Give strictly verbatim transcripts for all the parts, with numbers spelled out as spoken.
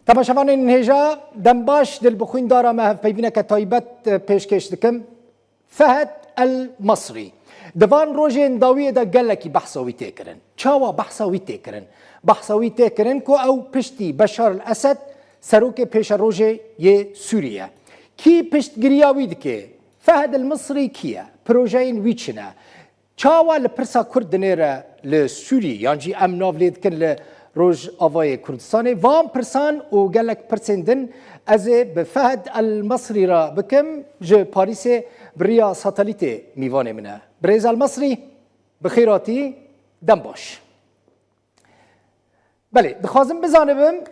Temaşevanên hêja, dem baş, dil bi xwîndara me hevpeyvîneke taybet, e, pêşkêş dikim. Fehd El Masrî. Di van rojên dawiyê de gelekî behsa wî tê kirin. Çawa behsa wî tê kirin? Behsa wî tê kirin ku ew piştî Beşar El Esed, serokê pêşerojê yê Sûriyê ye. Kî piştgiriya wî dike? Fehd El Misrî kî ye? Projeyên wî çi ne? Çawa li pirsa Kurd dinêre li Sûrî, yan jî em nav lê dikin li Rojavayê Kurdistanê? Van pirsan û gelek pirsên din ez ê bi Fehd El Mesrî re bikim, ji Parîsê bi riya satelîtê mîvanê min e. Birêz El Mesrî, bi xêr hatî, dem baş. Belê, dixwazim bizanibim,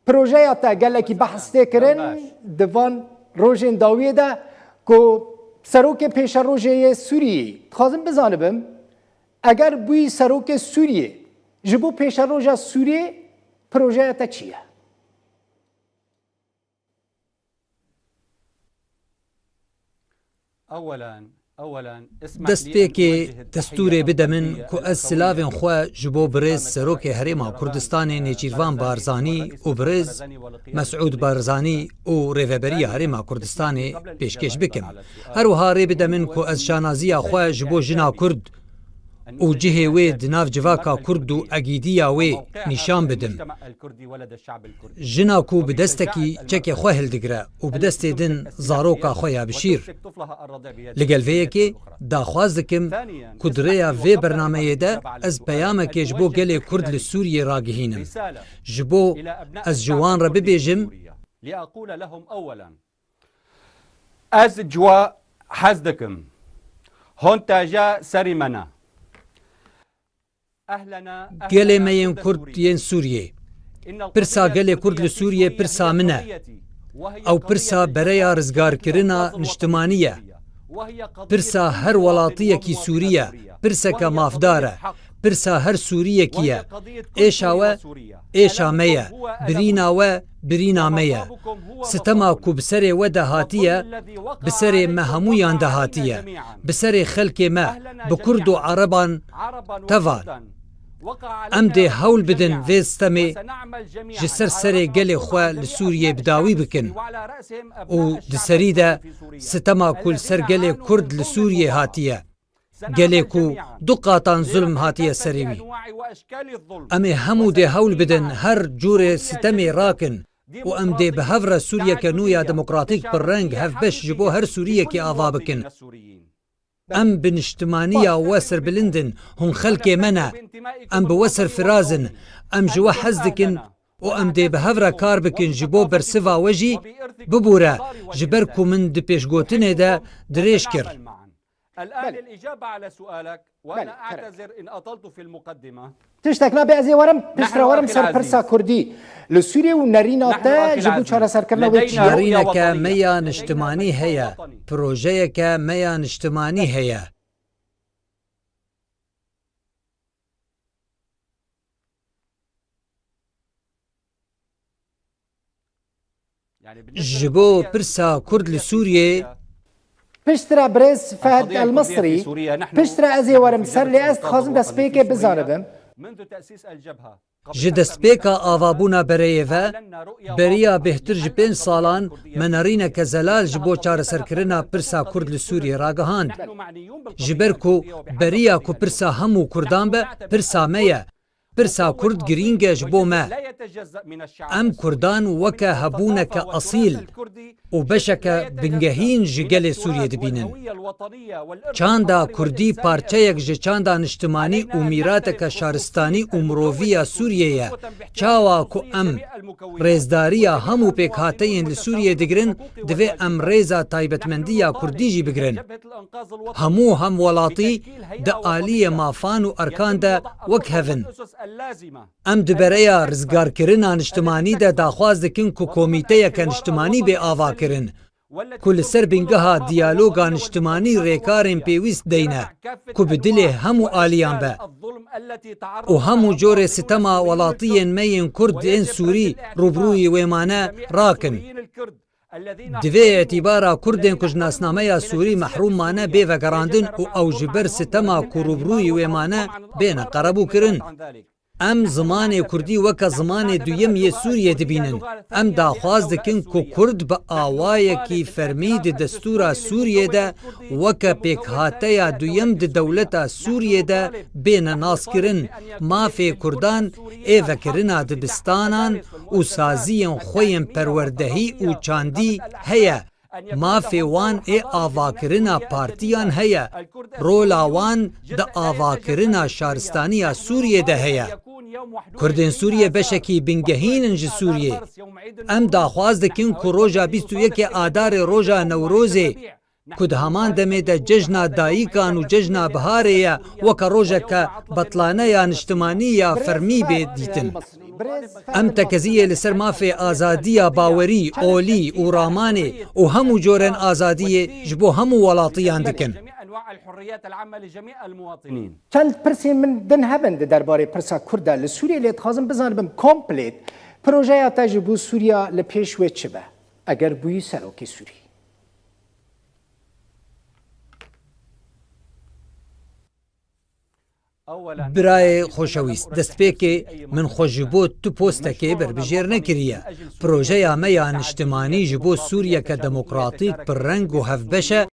projeya te gelekî behs tê kirin di van rojên dawiyê de ku serokê pêşerojê yê Sûriyê, dixwazim bizanibim, eger bûyî serokê Sûriyê, ji bo pêşeroja Sûriyê projeya te çi ye? Destpêkê destûrê bide min ku ez silavên xwe ji bo birêz Serokê Herêma Kurdistanê Nêçîrvan Barzanî û birêz Mesûd Barzanî û Rêveberiya Herêma Kurdistanê pêşkêş bikim. Her wiha rê bide min ku ez şanaziya xwe ji bo jina Kurd û cihê wê di nav civaka Kurd û egîdiya wê nîşan bidim. Jina ku bi destekî çekê xwe hildigire û bi destê din zaroka xwe ya bişîr. Li gel vê yekê daxwaz dikim ku di rêya vê bernameyê de ez peyamekê ji bo gelê Kurd li Sûriyê ragihînim. Ji bo ez ji wan re bibêjim, Ez ji we hez dikim. Hûn taja serî me ne. Gelê me yên Kurd yên Sûriyê. Pirsa gelê Kurd li Sûriyê pirsa min e. Ew pirsa bereya rizgarkirina niştimanî ye. Pirsa her welatiyekî Sûrî ye. Pirseke mafdar e. Pirsa her Sûriyekî ye. Êşa we êşa me ye. Birîna we birîna me ye. Sitema ku bi serê we de hatiye, bi serê me hemûyan de hatiye. Bi serê xelkê me, bi Kurd û Ereban tevan. Em dê hewl bidin vê sitemê ji ser serê gelê xwe li Sûriyê bi dawî bikin. Û di serî de sitema ku li ser gelê Kurd li Sûriyê hatiye. Gelê ku du qatan zulm hatiye serê wî. Em ê hemû dê hewl bidin her cûrê sitemê rakin û em dê bi hev re Sûriyeke nû ya demokratîk, pirreng, hevbeş ji bo her Sûriyekê ava bikin. Em bi niştimaniya we serbilind in, hûn xelkê me ne. Em bi we serfiraz in. Em ji we hez dikin û em dê bi hev re kar bikin ji bo bersiva we jî. Bibûre, ji ber ku min di pêşgotinê de dirêj kir. الآن الإجابة على سؤالك، وأنا أعتذر إن أطلت في المقدمة. Tiştek nabe, ez ê werim piştre werim ser pirsa Kurdî. Li Sûriyê û nerîna te ji bo çareserkirina wê çi ye? Nerîneke me ya niştimanî heye, projeyeke me ya niştimanî heye. Ji bo pirsa Kurd li Sûriyê. Piştre birêz Fehd El Misrî, piştre ez ê werim ser, lê ez dixwazim destpêkê bizanibim. Ji destpêka avabûna bereyê ve, beriya bêhtir ji pênc salan me nerîneke zelal ji bo çareserkirina pirsa Kurd li Sûriyê ragihand. Ji ber ku beriya ku pirsa hemû Kurdan be, pirsa me ye. Pirsa Kurd girîng e ji bo me. Em Kurdan weke hebûneke esîl û beşeke bingehîn ji gelê Sûriyê dibînin. Çanda Kurdî parçeyek ji çanda niştimanî û mîrateke şaristanî û mirovî ya Sûriyê ye. Çawa ku em rêzdariya hemû pêkhateyên li Sûriyê digirin, divê em rêza taybetmendî ya Kurdî jî bigirin. Hemû hemwelatî di aliyê mafan û erkan de wek hev in. Em di bereya rizgarkirina niştimanî de daxwaz dikin ku komîteyeke niştimanî bê avakirin, ku li ser bingeha diyaloga niştimanî rêkarên pêwîst deyne, ku bi dilê hemû aliyan be û hemû corê sitema welatiyên me yên Kurd ên Sûrî rûbirûyî wê mane rakin. Divê îtîbara Kurdên ku ji nasnameya Sûrî mehrûm mane bê vegerandin û ew ji ber sitema ku rûbirûyî wê mane bêne qerebûkirin. Em zimanê kurdî weke zimanê duyem yê Sûriyê dibînin. Em daxwaz dikin ku kurd bi awayekî fermî di destûra Sûriyê de weke pêkhateya duyem di dewleta Sûriyê de bêne naskirin. Mafê kurdan ê vekirina dibistanan û saziyên xwe yên perwerdehî û çandî heye. Mafê wan ê avakirina partiyan heye. Rola wan di avakirina şaristaniya Sûriyê de heye. Kurdên Sûriyê beşekî bingehîn in ji Sûriyê. Em daxwaz dikin ku roja bîst û yekê Adarê roja Newrozê, ku di heman demê de cejna dayikan û cejna biharê ye, weke rojeke betlane ya niştimanî ya fermî bê dîtin. Em tekeziyê li ser mafê azadiya bawerî, olî û ramanê û hemû corên azadiyê ji bo hemû welatiyan dikin. Çend pirsên min din hebin di derbarê pirsa Kurd de li Sûriyê, lê dixwazim bizanibim komplêt projeya te ji bo Sûriya li pêş wê çi be, eger bûyî serokê Sûrî? Birayê xoşewîst, destpêkê min xwe ji bo tu postekê berbijêr nekiriye. Projeya me ya niştimanî ji bo Sûriyeke demokratîk, pirreng û hevbeş e,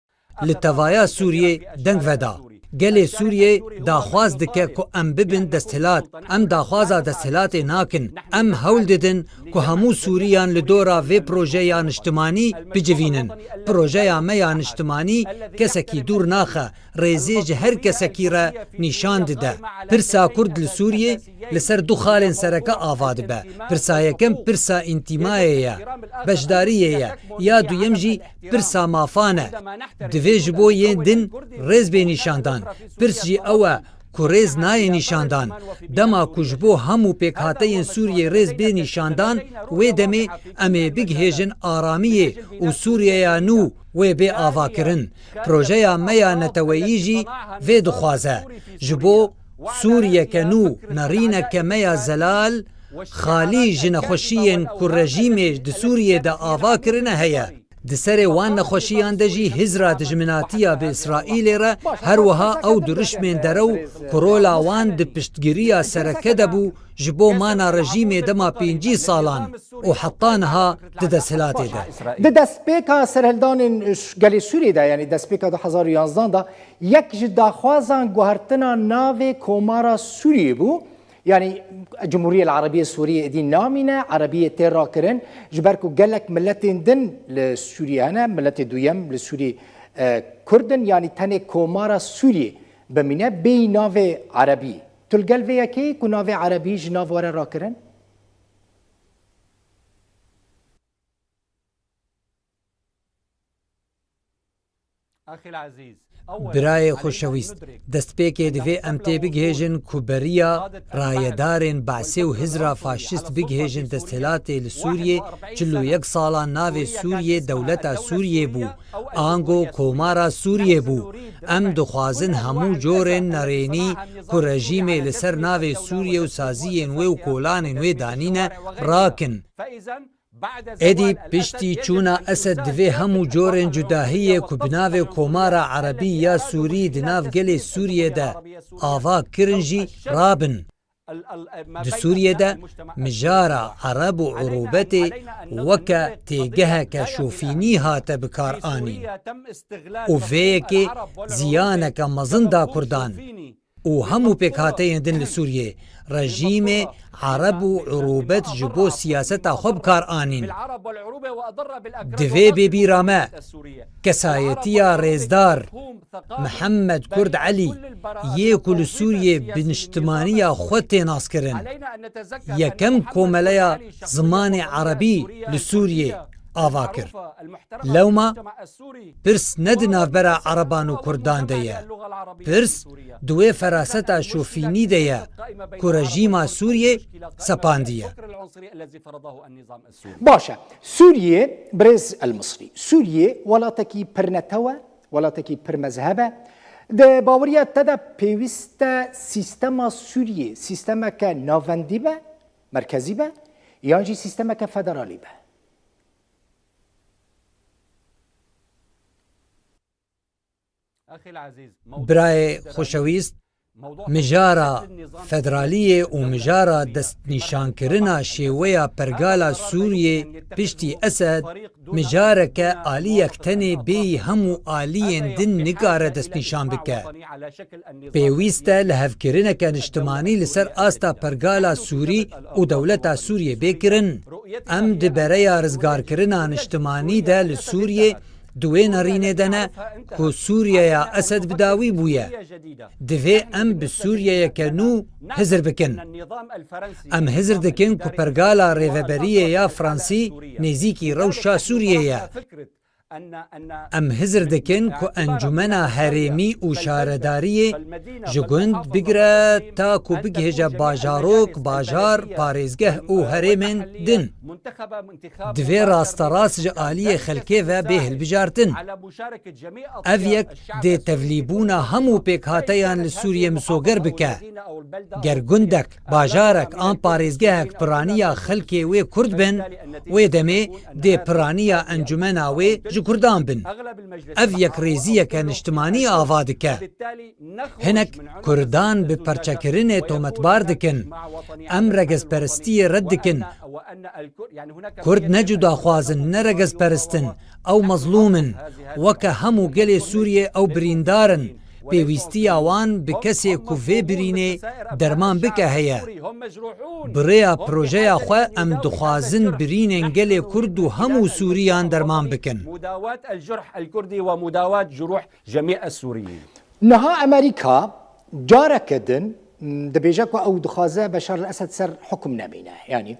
li tevaya Sûriyê deng veda. Gelê Sûriyê daxwaz dike ku em bibin desthilat. Em daxwaza desthilatê nakin. Em hewl didin ku hemû Sûriyan li dora vê projeya niştimanî bicivînin. Projeya me ya niştimanî kesekî dûr naxe, rêzê ji her kesekî re nîşan dide. Pirsa Kurd li Sûriyê li ser du xalên sereke ava dibe. Pirsa yekem pirsa întîmayê ye, beşdariyê ye, ya duyem jî pirsa mafan e. Divê ji bo yên din rêz bê nîşandan. Pirs jî ew e ku rêz nayê nîşandan. Dema ku ji bo hemû pêkhateyên Sûriyê rêz bê nîşandan, wê demê em ê bigihêjin aramiyê û Sûriyeya nû wê bê avakirin. Projeya me ya neteweyî jî vê dixwaze. Ji bo Sûriyeke nû, nerîneke me ya zelal, xalî ji nexweşiyên ku rejîmê di Sûriyê de ava kirine heye. Di serê wan nexweşiyan de jî hizra dijminatiya bi Îsraîlê re, her wiha ew dirişmên derew ku rola wan di piştgiriya sereke de bû, ji bo mana rejîmê dema pêncî salan û heta niha di desthilatê de. Di destpêka serhildanên gelê Sûriyê de, yanî destpêka du hezar û yanzdan de, yek ji daxwazan guhertina navê Komara Sûriyê bû. Yanî Cumhuriyê Erebiyê Sûriyê êdî namîne, Erebiyê tê rakirin, ji ber ku gelek miletên din li Sûriyê hene, miletê duyem li Sûriyê e, Kurd in, yanî tenê Komara Sûriyê bimîne bêyî navê Erebî. Tu li gel vê yekê ku navê Erebî ji nav were rakirin? Birayê xoşewîst, destpêkê divê em tê bigihêjin ku beriya rayedarên Be'sê û hizra faşîst bigihêjin desthilatê li Sûriyê çil û yek salan navê Sûriyê dewleta Sûriyê bû, ango Komara Sûriyê bû. Em dixwazin hemû corên nerênî ku rejîmê li ser navê Sûriyê û saziyên wê û kolanên wê danîne rakin. Êdî piştî çûna Esed divê hemû corên cudahiyê ku bi navê Komara Erebî ya Sûrî di nav gelê Sûriyê de ava kirin jî rabin. Di Sûriyê de mijara Ereb û Urûbetê weke têgeheke şofînî hate bikaranîn û vê yekê ziyaneke mezin da Kurdan û hemû pêkhateyên din li Sûriyê. Rejîmê Ereb û Urûbet ji bo siyaseta xwe bi kar anîn. Divê bê bîra me kesayetiya rêzdar Mihemed Kurd Elî yê ku li Sûriyê bi niştimaniya xwe tê naskirin, yekem komeleya zimanê erebî li Sûriyê ava kir. Lewma pirs ne di navbera Ereban û Kurdan de ye. Pirs di wê feraseta şofînî de ye ku rejîma Sûriyê sepandiye. Baş e. Sûriyê, birêz El Misrî, Sûriyê welatekî pirnetew e, welatekî pirmezheb e. Di baweriya te de pêwîst e sîstema Sûriyê sîstemeke navendî be, merkezî be, yan jî sîstemeke federalî be? Birayê xoşewîst, Mijara federaliyê û mijara destnîşankirina şêweya pergala Sûriyê piştî Esed mijareke aliyek tenê bêyî hemû aliyên din nikare destnîşan bike. Pêwîst e lihevkirineke niştimanî li ser asta pergala Sûrî û dewleta Sûriyê bê kirin. Em di bereya rizgarkirina niştimanî de li Sûriyê di wê nerînê de ne ku Sûriyeya Esed bi dawî bûye. Divê em bi Sûriyeyeke nû hizir bikin. Em hizir dikin ku pergala rêveberiyê ya Fransî nêzîkî rewşa Sûriyê ye. Em hizir dikin ku encûmena herêmî û şaredariyê ji gund bigire ta ku bigihêje bajarok, bajar, parêzgeh û herêmên din. Divê rasterast ji aliyê xelkê ve bê hilbijartin. Ev yek dê tevlîbûna hemû pêkhateyan li Sûriyê misoger bike. Ger gundek, bajarek an parêzgehek piraniya xelkê wê Kurd bin, wê demê dê piraniya encûmena wê ji Kurdan bin. Ev yekrêziyeke niştimanî ava dike. Hinek Kurdan bi perçekirinê tometbar dikin. Em regezperestiyê red dikin. Kurd ne cudaxwaz in, ne regezperest in. Ew mezlûm in. Weke hemû gelê Sûriyê ew birîndar in. Pêwîstiya wan bi kesê ku vê birînê derman bike heye. Bi rêya projeya xwe em dixwazin birînên gelê Kurd û hemû Sûriyan derman bikin. مداواة الجرح الكردي ومداواة جروح جميع السوريين. Niha Amerîka careke din, m, dibêje ku ew dixwaze Beşar el-Esed ser hukum nemîne. Yanî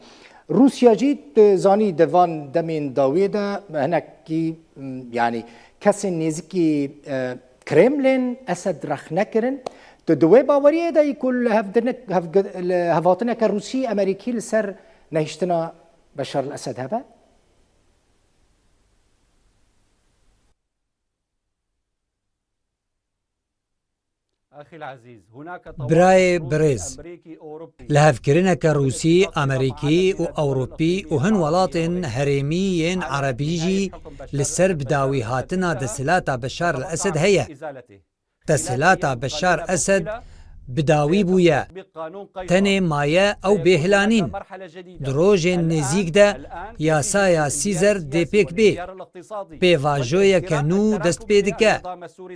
Rûsya jî tu zanî di van demên dawiyê de hinekî, m, yanî kesên nêzikî, e, Kremlin Esed rexne kirin. Tu di wê baweriyê de yî ku li hevdinek-, hevgi-, li hevhatineke Rûsî Amerîkî li ser nehiştina Beşar el-Esed hebe? Birayê birêz, lihevkirineke Rûsî, Amerîkî û Ewropî û hin welatên herêmî yên Erebî jî li ser bidawîhatina desthilata Beşar el Esed heye. Desthilata Beşar Esed bidawî bûye. Tenê maye ew bê hilanîn. Di rojên nêzîk de yasaya Sîzer dê pêk bê. Pêvajoyeke nû dest pê dike.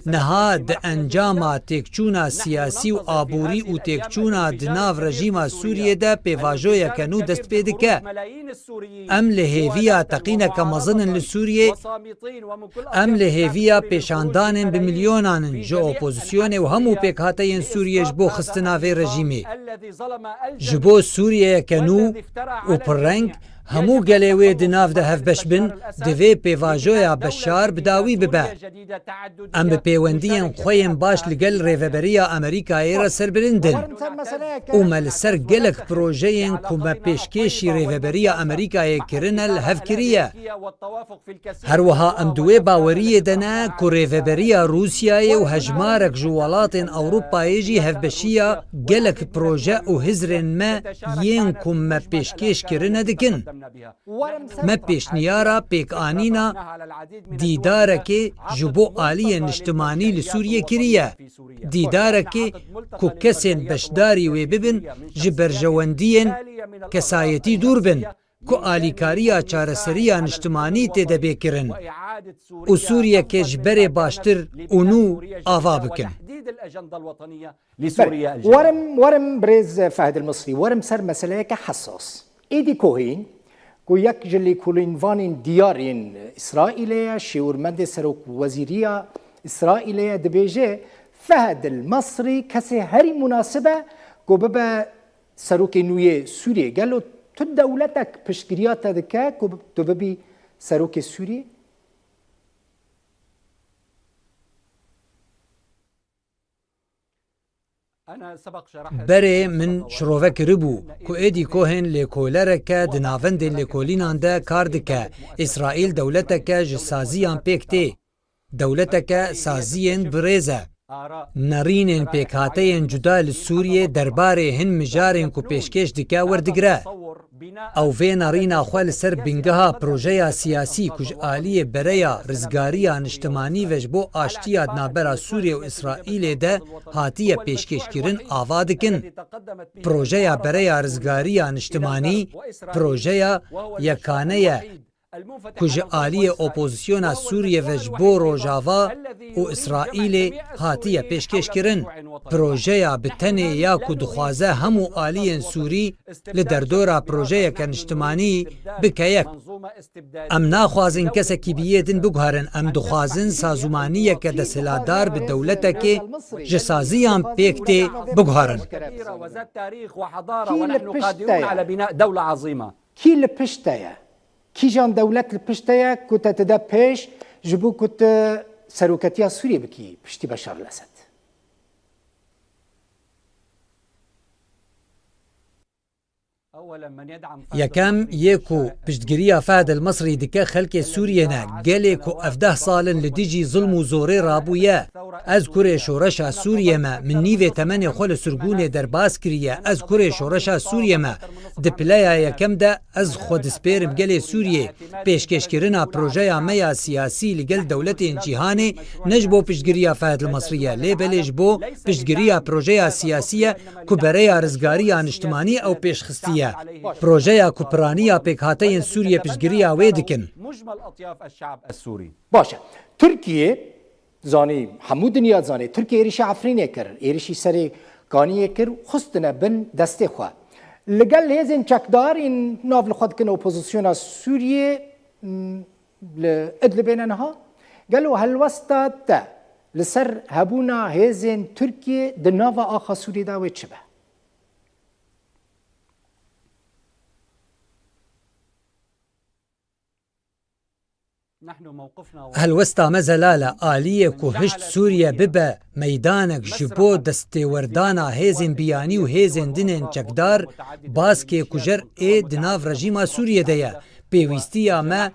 Niha di encama têkçûna siyasî û aborî û têkçûna di nav rejîma Sûriyê de pêvajoyeke nû dest pê dike. Em li hêviya teqîneke mezin in li Sûriyê. Em li hêviya pêşandanên bi milyonan in ji opozisyonê û hemû pêkhateyên Sûriyê ji bo xistina vê rejîmê. Ji bo Sûriyeyeke nû û pirreng, hemû gelê wê di nav de hevbeş bin, divê pêvajoya Beşar bi dawî bibe. Em bi pêwendiyên xwe yên baş li gel Rêveberiya Amerîkayê re serbilind in û me li ser gelek projeyên ku me pêşkêşî Rêveberiya Amerîkayê kirine li hev kiriye. Her wiha em di wê baweriyê de ne ku Rêveberiya Rûsyayê û hejmarek ji welatên Ewropayê jî hevbeşiya gelek proje û hizrên me yên ku me pêşkêş kirine dikin. Me pêşniyara pêkanîna dîdarekê ji bo aliyên niştimanî li Sûriyê kiriye. Dîdarekê ku kesên beşdarî wê bibin ji berjewendiyên kesayetî dûr bin, ku alîkariya çareseriya niştimanî tê de bê kirin û Sûriyeke ji berê baştir û nû ava bikin. Werim, werim birêz Fehd el Misrî, werim ser meseleyeke hesas. Êdî Kohen, ku yek ji lêkolînvanên diyar yên Îsraîlê ye, şêwirmendê serokwezîriya Îsraîlê ye, dibêje, Fehd el Misrî kesê herî munasib e ku bibe serokê nû yê Sûriyê. Gelo tu dewletek piştgiriya te dike ku tu bibî serokê Sûriyê? Berê min şirove kiribû ku Êdî Kohen lêkolereke di navendên lêkolînan de kar dike. Îsraîl dewleteke ji saziyan pêk tê. Dewleteke saziyên birêz e. Nerînên pêkhateyên cuda li Sûriyê derbarê hin mijarên ku pêşkêş dike werdigire. Ew vê nerîna xwe li ser bingeha projeya siyasî ku ji aliyê bereya rizgariya niştimanî ve ji bo aştiya di navbera Sûriyê û Îsraîlê de hatiye pêşkêşkirin ava dikin. Projeya bereya rizgariya niştimanî projeya yekane ye ku ji aliyê opozisyona Sûriyê ve ji bo Rojava û Îsraîlê hatiye pêşkêşkirin. Projeya bi tenê ya ku dixwaze hemû aliyên Sûrî li derdora projeyeke niştimanî bike yek. Em naxwazin kesekî bi yê din biguherin, em dixwazin sazûmaniyeke desthilatdar bi dewletekê ji saziyan pêk tê biguherin. Kî li pişt te ye? Kî li pişt te ye? Kîjan dewlet li pişt te ye ku te dide pêş ji bo ku tu seroketiya Sûriyê bikî piştî Beşar el-Esed? Yekem, yê ku piştgiriya Fehd el-Misrî dike xelkê Sûriyê ne, gelê ku ev deh sal in li dijî zilm û zorê rabûye. Ez kurê şoreşa Sûriyê me, min nîvê temenê xwe li sirgûnê derbas kiriye, ez kurê şoreşa Sûriyê me. Di pileya yekem de ez xwe dispêrim gelê Sûriyê. Pêşkêşkirina projeya me ya siyasî li gel dewletên cîhanê ne ji bo piştgiriya Fehd el-Misrî ye, lê belê ji bo piştgiriya projeya siyasî ye ku bereya rizgariya niştimanî ew pêşxistiye. Projeya ku piraniya pêkhateyên Sûriyê piştgiriya wê dikin. Baş e. Tirkiye, zanî, hemû dinya zanê, Tirkiye êrîşî Efrînê kir, êrîşî serê Kaniyê kir, xistine bin destê xwe. Li gel hêzên çekdar ên nav li xwe dikin opozisyona Sûriyê, m, li Idlibê ne niha. Gelo helwesta te li ser hebûna hêzên Tirkiyê di nava axa Sûriyê de wê çi be? Helwesta me zelal e, aliyê ku hişt Sûriye bibe meydanek ji bo destêwerdana hêzên biyanî û hêzên din ên çekdar, baskê kujer ê di nav rejîma Sûriyê de ye. Pêwîstiya me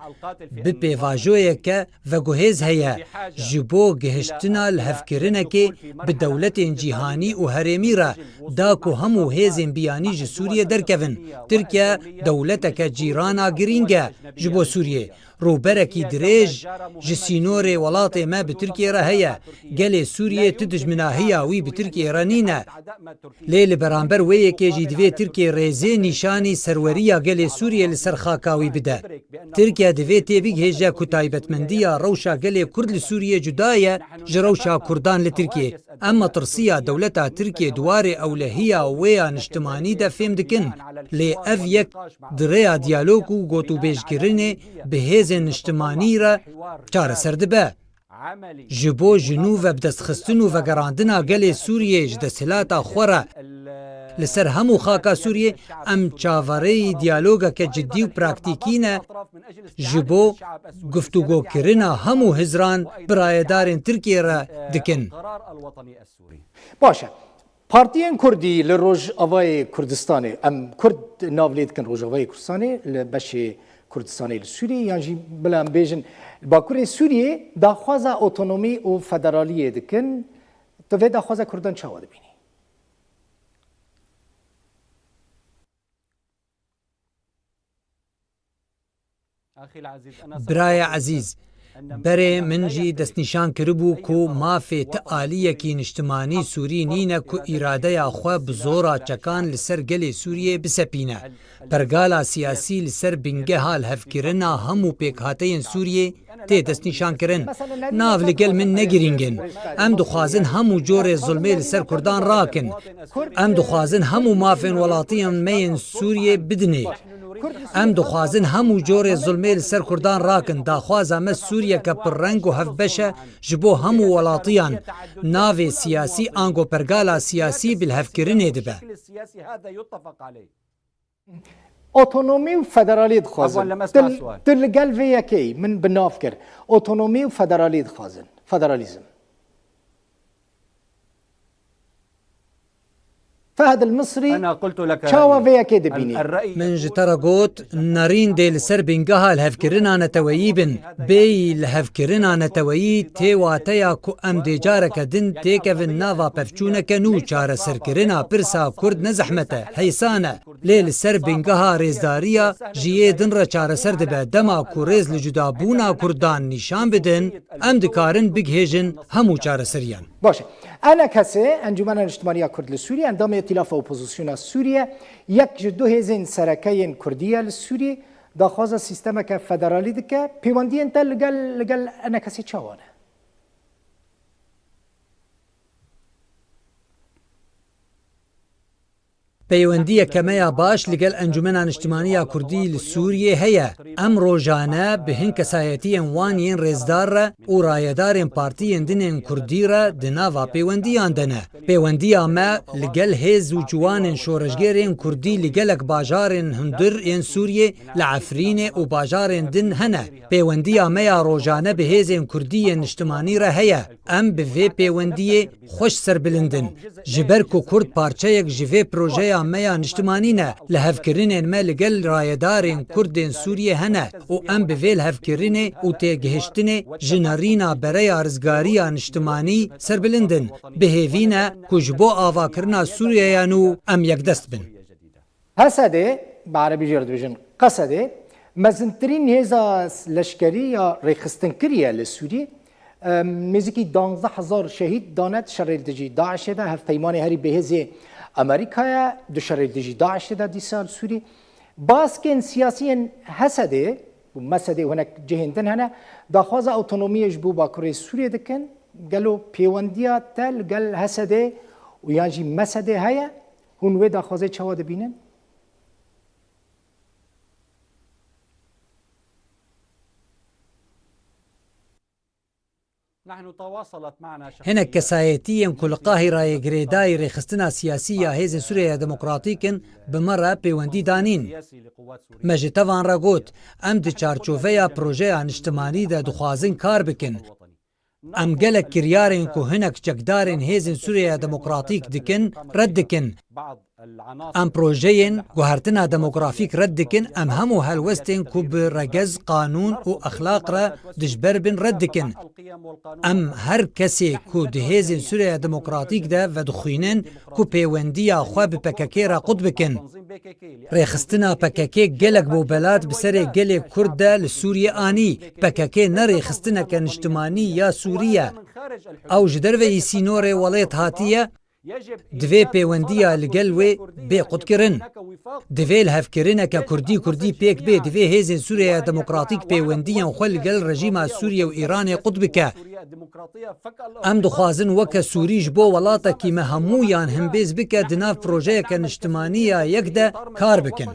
bi pêvajoyeke veguhêz heye ji bo gihiştina lihevkirinekê bi dewletên cîhanî û herêmî re, da ku hemû hêzên biyanî ji Sûriyê derkevin. Tirkiye dewleteke cîrana girîng e ji bo Sûriyê. Rûberekî dirêj ji sînorê welatê me bi Tirkiyê re heye. Gelê Sûriyê tu dijminahiya wî bi Tirkiyê re nîne. Lê li beramber wê yekê jî divê Tirkiye rêzê nîşanî serweriya gelê Sûriyê li ser xaka wî bide. Tirkiye divê têbigihêje ku taybetmendiya rewşa gelê Kurd li Sûriyê cuda ye ji rewşa Kurdan li Tirkiyê. Em metirsiya dewleta Tirkiyê di warê ewlehiya wê ya niştimanî de fêm dikin. Lê ev yek di rêya diyalog û gotûbêjkirinê bi hêzên niştimanî re çareser dibe. Ji bo ji nû ve bidestxistin û vegerandina gelê Sûriyê ji desthilata xwe re li ser hemû xaka Sûriyê, em çaverêyî diyalogeke cidî û praktîkî ne ji bo guftûgokirina hemû hizran bi rayedarên Tirkiyê re dikin. Baş e. Partiyên Kurdî li Rojavayê Kurdistanê, em Kurd nav lê dikin Rojavayê Kurdistanê, li beşê Kurdistanê li Sûriyê, yan jî bila em bêjin li Bakurê Sûriyê daxwaza otonomî û federaliyê dikin. Tu vê daxwaza Kurdan çawa dibînî? Birayê ezîz, berê min jî destnîşan kiribû ku mafê ti aliyekî niştimanî Sûrî nîne ku îradeya xwe bi zora çekan li ser gelê Sûriyê bisepîne. Pergala siyasî li ser bingeha lihevkirina hemû pêkhateyên Sûriyê tê destnîşankirin. Nav li gel min ne girîng in. Em dixwazin hemû corê zulmê li ser Kurdan rakin. Em dixwazin hemû mafên welatiyên me yên Sûriyê bidinê. Em dixwazin hemû corê zulmê li ser Kurdan rakin. Daxwaza me Sûriyeke pirreng û hevbeş e ji bo hemû welatiyan. Navê siyasî ango pergala siyasî bi lihevkirinê dibe. Otonomî û federalî dixwazin. Tu, tu li gel vê yekê yî, min bi nav kir. Otonomî û federalî dixwazin. Federalîzm. Fehd el-Misrî çawa vê yekê dibînî? Min ji te re got, nerîn dê li ser bingeha lihevkirina neteweyî bin. Bêyî lihevkirina neteweyî tê wateya ku em dê careke din têkevin nava pevçûneke nû. Çareserkirina pirsa Kurd ne zehmet e, heysan e. Lê li ser bingeha rêzdariya ji yê din re çareser dibe. Dema ku rêz li cudabûna Kurdan nîşan bidin, em dikarin bigihêjin hemû çareseriyan. Baş e. ENKSê, Encûmena Niştimanî ya Kurd li Sûriyê, endamê Îtîlafa Opozisyona Sûriyê, yek ji du hêzên sereke yên Kurdî ye li Sûriyê, daxwaza sîstemeke federalî dike. Pêwendiyên te li gel, li gel ENKSê çawa ne? Peywendiyeke me ya baş li gel Encûmena Niştimanî ya Kurdî li Sûriyê heye. Em rojane bi hin kesayetiyên wan yên rêzdar re û rayedarên partiyên din ên Kurdî re di nava pêwendiyan de ne. Pêwendiya me li gel hêz û ciwanên şoreşgerên Kurdî li gelek bajarên hundir ên Sûriyê, li Efrînê û bajarên din hene. Pêwendiya me ya rojane bi hêzên Kurdî yên niştimanî re heye. Em bi vê pêwendiyê xweş serbilind in. Ji ber ku Kurd parçeyek ji vê projeya me ya niştimanî ne, lihevkirinên me li gel rayedarên Kurd ên Sûriyê hene û em bi vê lihevkirinê û têgihiştinê ji nerîna bereya rizgariya niştimanî serbilind in. Bi hêvî ne ku ji bo avakirina Sûriyeya nû em yekdest bin. HSDê, bi erebî jê re dibêjin, QSDê, mezintirîn hêza leşkerî ya rêxistinkirî ye li Sûriyê. Em, nêzîkî duwazdeh hezar şehîd dane di şerê li dijî DAIŞê de, hevpeymanê herî bêhêzê Amerîka ye di şerê li dijî DAIŞê de dîsa li Sûriyê. Baskên siyasî yên HSDê û MSDê û hinek cihên din hene, daxwaza otonomiyê ji bo Bakurê Sûriyê dikin. Gelo pêwendiya te li gel HSDê û yan jî MSDê heye? Hûn wê daxwazê çawa dibînin? Hinek kesayetiyên ku li Qahirayê girêdayî rêxistina siyasî ya Hêzên Sûriyeya Demokratîk in, bi me re pêwendî danîn. Me ji tevan re got, em di çarçoveya projeya niştimanî de dixwazin kar bikin. Em gelek kiryarên ku hinek çekdarên Hêzên Sûriyeya Demokratîk dikin, red dikin. Em projeyên guhertina demografîk red dikin, em hemû helwestên ku bi regez, qanûn û exlaq re dijber bin red dikin. Em her kesê ku di Hêzên Sûriyeya Demokratîk de vedixwînin ku pêwendiya xwe bi PKK re qut bikin. Rêxistina PKK gelek bobelat bi serê gelê Kurd de li Sûriyê anî. PKK ne rêxistineke niştimanî ya Sûrî ye. Ew ji derveyî sînorê welêt hatiye, divê pêwendiya li gel wê bê qutkirin. Divê lihevkirineke Kurdî-Kurdî pêk bê, divê Hêzên Sûriyeya Demokratîk pêwendiyên xwe li gel rejîma Sûriye û Îranê qut bike. Em dixwazin weke Sûrî ji bo welatekî me hemûyan himbêz bike, di nav projeyeke niştimanî ya yek de kar bikin.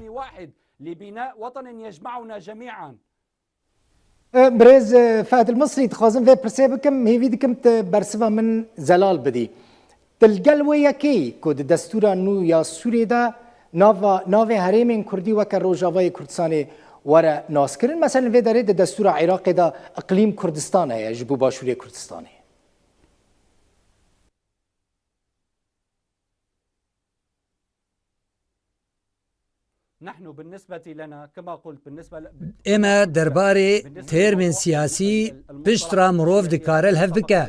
E, birêz, e, Fehd El Misrî, dixwazim vê pirsê bikim, hêvî dikim tu bersiva min zelal bidî. Tu li gel wê yekê yî ku di destûra nû ya Sûriyê de nava, navê herêmên Kurdî weke Rojavayê Kurdistanê were naskirin. Meselen, vê derê di destûra Iraqê de Iqlîm Kurdistan heye ji bo Başûrê Kurdistanê. Ê me derbarê termên siyasî pişt re mirov dikare li hev bike.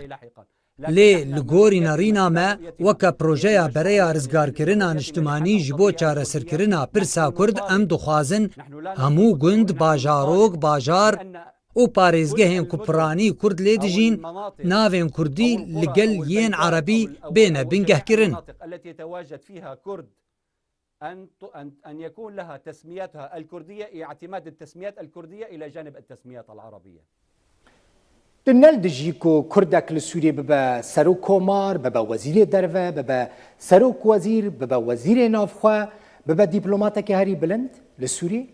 Lê li gorî nerîna me, weke projeya bereya rizgarkirina niştimanî ji bo çareserkirina pirsa Kurd, em dixwazin hemû gund, bajarok, bajar û parêzgehên ku piranî Kurd lê dijîn, navên Kurdî li gel yên Erebî bêne bingehkirin. أن ت- أن أن يكون لها تسميتها الكردية، اعتماد التسميات الكردية إلى جانب التسميات العربية. Tu ne li dijî ku Kurdek li Sûriyê bibe serok komar, bibe wezîrê derve, bibe serok wezîr, bibe wezîrê navxwe, bibe dîplomateke herî bilind li Sûriyê?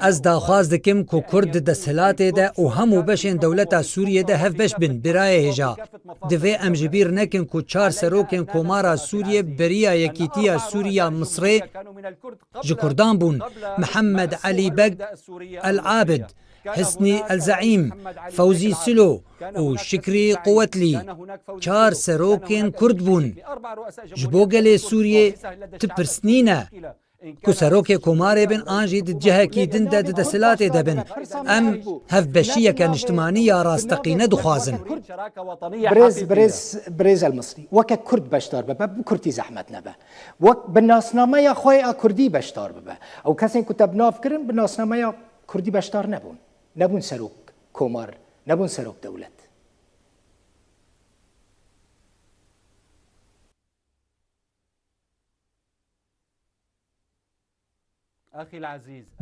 Ez daxwaz dikim ku Kurd di desthilatê de û hemû beşên dewleta Sûriyê de hevbeş bin. Birayê hêja, divê em ji bîr nekin ku çar serokên Komara Sûriyê beriya Yekîtiya Sûrî ya Misrê ji Kurdan bûn: Mihemed Elî Beg El Abid, Hisnî El Zeîm, Fewzî Silo û Şikrî Quwetlî. Çar serokên Kurd bûn. Ji bo gelê Sûriyê ti pirs nîne. ku serokê komarê bin an jî di cihekî din de di desthilatê de bin. Em hevbeşiyeke niştimanî ya rasteqîne dixwazin. Birêz, birêz, birêz El Misrî, weke Kurd beşdar bibe, bi Kurdî zehmet nebe. Wek bi nasnameya xwe ya Kurdî beşdar bibe. Ew kesên ku te bi nav kirin, bi nasnameya Kurdî beşdar nebûn. Nebûn serok komar, nebûn serok dewlet.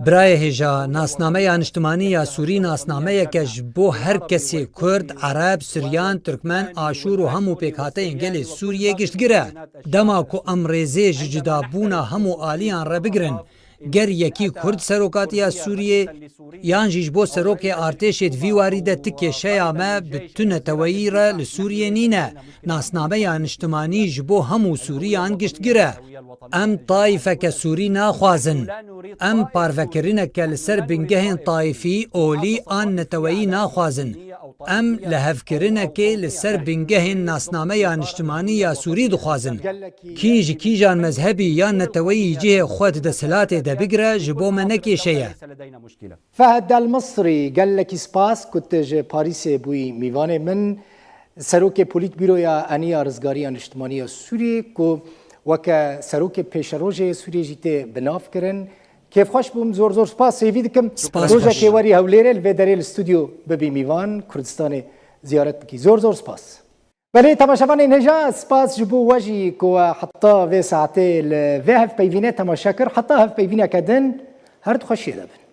Birayê hêja, nasnameya niştimanî ya Sûrî nasnameyeke ji bo her kesê Kurd, Ereb, Siryan, Tirkmen, Aşûr û hemû pêkhateyên gelê Sûriyê giştgir e. Dema ku em rêzê ji cudabûna hemû aliyan re bigirin, ger yekî Kurd serokatiya Sûriyê yan jî ji bo serokê artêşê di vî warî de ti kêşeya me bi tu neteweyî re li Sûriyê nîne. Nasnameya niştimanî ji bo hemû Sûriyan giştgir e. Em tayîfeke Sûrî naxwazin. Em parvekirineke li ser bingehên tayîfî, olî an neteweyî naxwazin. Em lihevkirinekê li ser bingehên nasnameya niştimanî ya Sûrî dixwazin. Kî ji kîjan mezhebî yan neteweyî cihê xwe di desthilatê de bigire, ji bo me ne kêşe ye. Fehd El Misrî, gelekî spas ku tu ji Parîsê bûyî mîvanê min. Serokê Polîtbîroya Eniya Rizgariya Niştimanî ya Sûriyê ku weke serokê pêşerojê Sûriyê jî tê bi nav kirin. Kêfxweş bûm, zor zor spas, hêvî dikim Spas rojekê xweş. Werî Hewlêrê li vê derê li stûdyo bibî mîvan, Kurdistanê ziyaret bikî. Zor zor spas. Belê, temaşevanên hêja, spas ji bo we jî ku we heta vê saetê li vê hevpeyvînê temaşe kir. Heta hevpeyvîneke din, her di xweşiyê de bin.